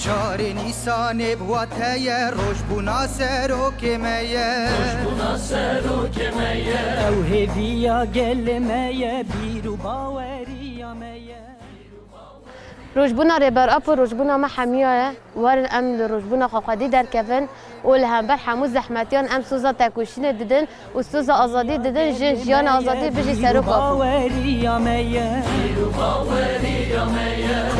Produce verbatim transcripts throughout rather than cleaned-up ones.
Çarê Nîsanê bi wat heye, rojbûna serokê me ye. Rojbûna serokê me ye. Ew hêviya gelê me ye, bîr û baweriya me ye. Rojbûna Rêber Apo rojbûna me hemiya ye. Werin em li rojbûna xwe xwedî derkevin û li hember hemû zehmetiyan em soza tekoşînê didin û soza azadî didin. Jin, jiyan, azadî, bijî Serok Apo.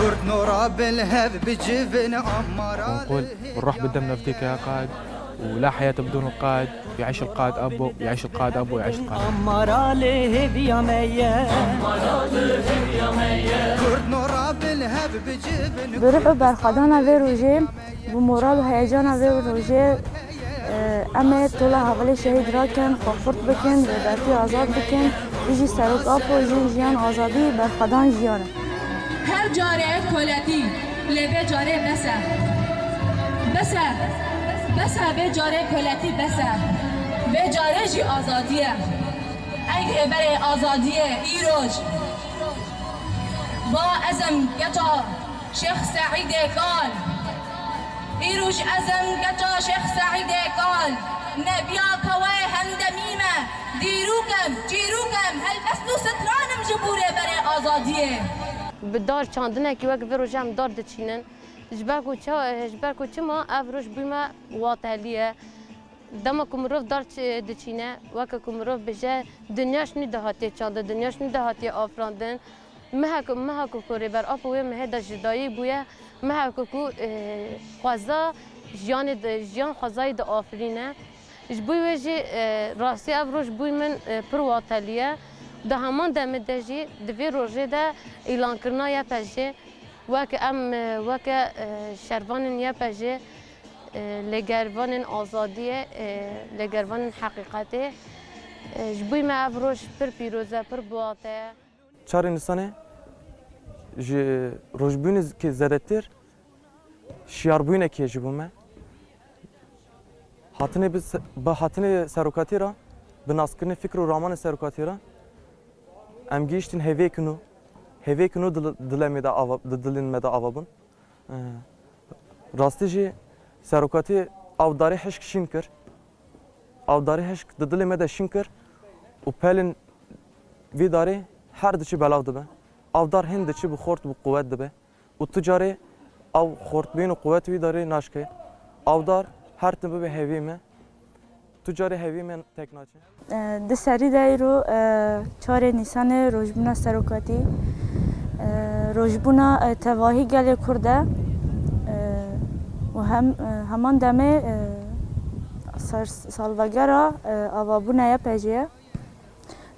Kurd nora bil hev bicivin amara. ونقول: بالروح بالدم نفديك يا قائد، ولا حياة بدون القائد، يعيش القائد أبو، يعيش القائد أبو، يعيش القائد أبو. Amara lê hêviya me ye. Kurd nora bil hev bicivin. Bi ruh û berxwedana vê rojê, bi moral û heyecana vê rojê, e, em ê tola hevalê şehîd rakin, xwe xurt bikin, rêbertî azad bikin. Bijî Serok Apo, jin, jiyan, azadî, berxwedan jiyan e. Her carê koletî, lê vê carê bes e. Bes e. Bes e, vê carê koletî bes e. Vê carê jî azadî ye. Ey rêberê azadiyê, îroj. Va ez im keça Şêx Seîdê Kal. Îroj ez im keça Şêx Seîdê Kal. Nebiya kewê hemdemî me. Dîrûk im, çîrûk im, helbest û stran im ji bo rêberê azadiyê. Bi dar çandinekî wek vê rojê em dar diçînin. Ji ber ku ça-, ji ber ku çima ev roj bûyme watelî ye. Dema ku mirov dar çi-, diçîne, weke ku mirov bêje, dinya ji nû de hatiye çandin, dinya ji nû de hatiye afirandin. Meha ku, meha ku, ku Rêber Apo wê mehê de jidayî bûye, meha ku, ku, e, xweza jiyanê di, jiyan xwezayî diafirîne. Ji bo wê jî, e, rastî ev roj bûy min, e, pir watelî ye. Di heman demê de jî di vê rojê de îlankirina Y P J'ê weke em, e, weke, e, şervanên Y P J'ê, e, lêgervanên azadiyê, e, lêgervanên heqîqetê, e, ji bo me ev roj pir pîroz e, pir biwate ye. Çarê Nîsanê ji rojbûnê zêdetir şiyarbûnekê ji bo me. Hatinê bi se-, bi hatinê serokatî re, bi naskirinê fikr û ramanê serokatî re, em gihîştin hêviyek nû. Hêviyek nû dil-, dilê me de ava, di dilên me de ava bûn. Ee, rastî jî serokatî ew darê hişk şîn kir. Ew darê hişk di dilê me de şîn kir û pelên vî darê her diçî belav dibe. Ew dar hin diçî bi xort, bi quwet dibe. Û tu carê ew xortbîn û quwet vî darê naşke. Ew dar her tim bibe hêvî me. Tu carê hêvî me tek naçe. E, di serî de îro, e, çarê Nîsanê rojbûna serokatî, e, rojbûna, e, tevahî gelê Kurd e, e, û hem, e, heman demê, e, ser-, salvegera, e, avabûna Y P J'ê ye.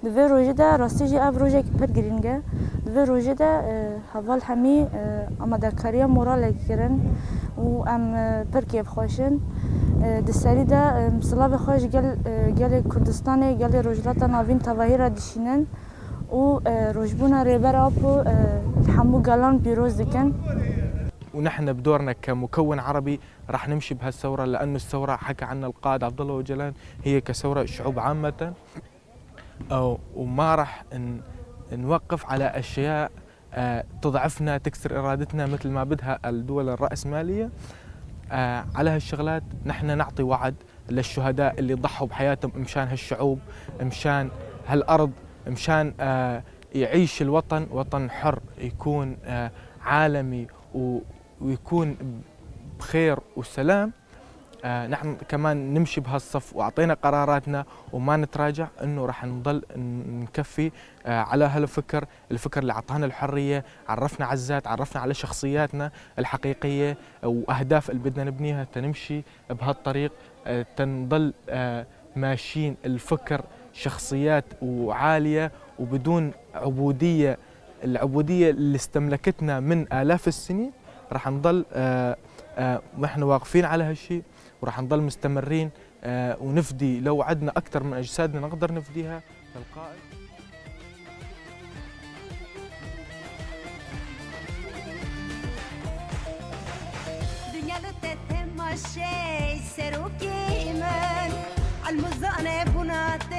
Di vê rojê de rastî jî ev rojekî pir girîng e. Di vê rojê de, e, heval hemî, e, amadekariya moralekî kirin û em, e, pir kêfxweş in. E, di serî de, e, silavê xwe ji gel-, e, gelê Kurdistanê, gelê Rojhilata Navîn tevahî re dişînin û, e, rojbûna Rêber Apo, e, li hemû gelan pîroz dikin. ونحن بدورنا كمكون عربي راح نمشي بهالثورة، لأنه الثورة حكى عنها القائد عبد الله أوجلان هي كثورة شعوب عامة. أو، وما راح ن-، نوقف على أشياء، آه، تضعفنا، تكسر إرادتنا مثل ما بدها الدول الرأسمالية. آه، على هالشغلات نحن نعطي وعد للشهداء اللي ضحوا بحياتهم مشان هالشعوب، مشان هالأرض، مشان، آه، يعيش الوطن وطن حر، يكون، آه، عالمي و-، ويكون بخير وسلام. آه، نحن كمان نمشي بهالصف وأعطينا قراراتنا وما نتراجع، إنه رح نضل ن-، نكفي، آه، على هالفكر، الفكر اللي عطانا الحرية، عرفنا على الذات، عرفنا على شخصياتنا الحقيقية وأهداف اللي بدنا نبنيها تنمشي بهالطريق، آه، تنضل، آه، ماشيين الفكر شخصيات وعالية وبدون عبودية، العبودية اللي استملكتنا من آلاف السنين، رح نضل، آه، آه، ونحن واقفين على هالشي، ورح نضل مستمرين، آه، ونفدي لو عدنا أكتر من أجسادنا نقدر نفديها للقائد. Dinya li te temaşe serokê min, elmuzane bûna te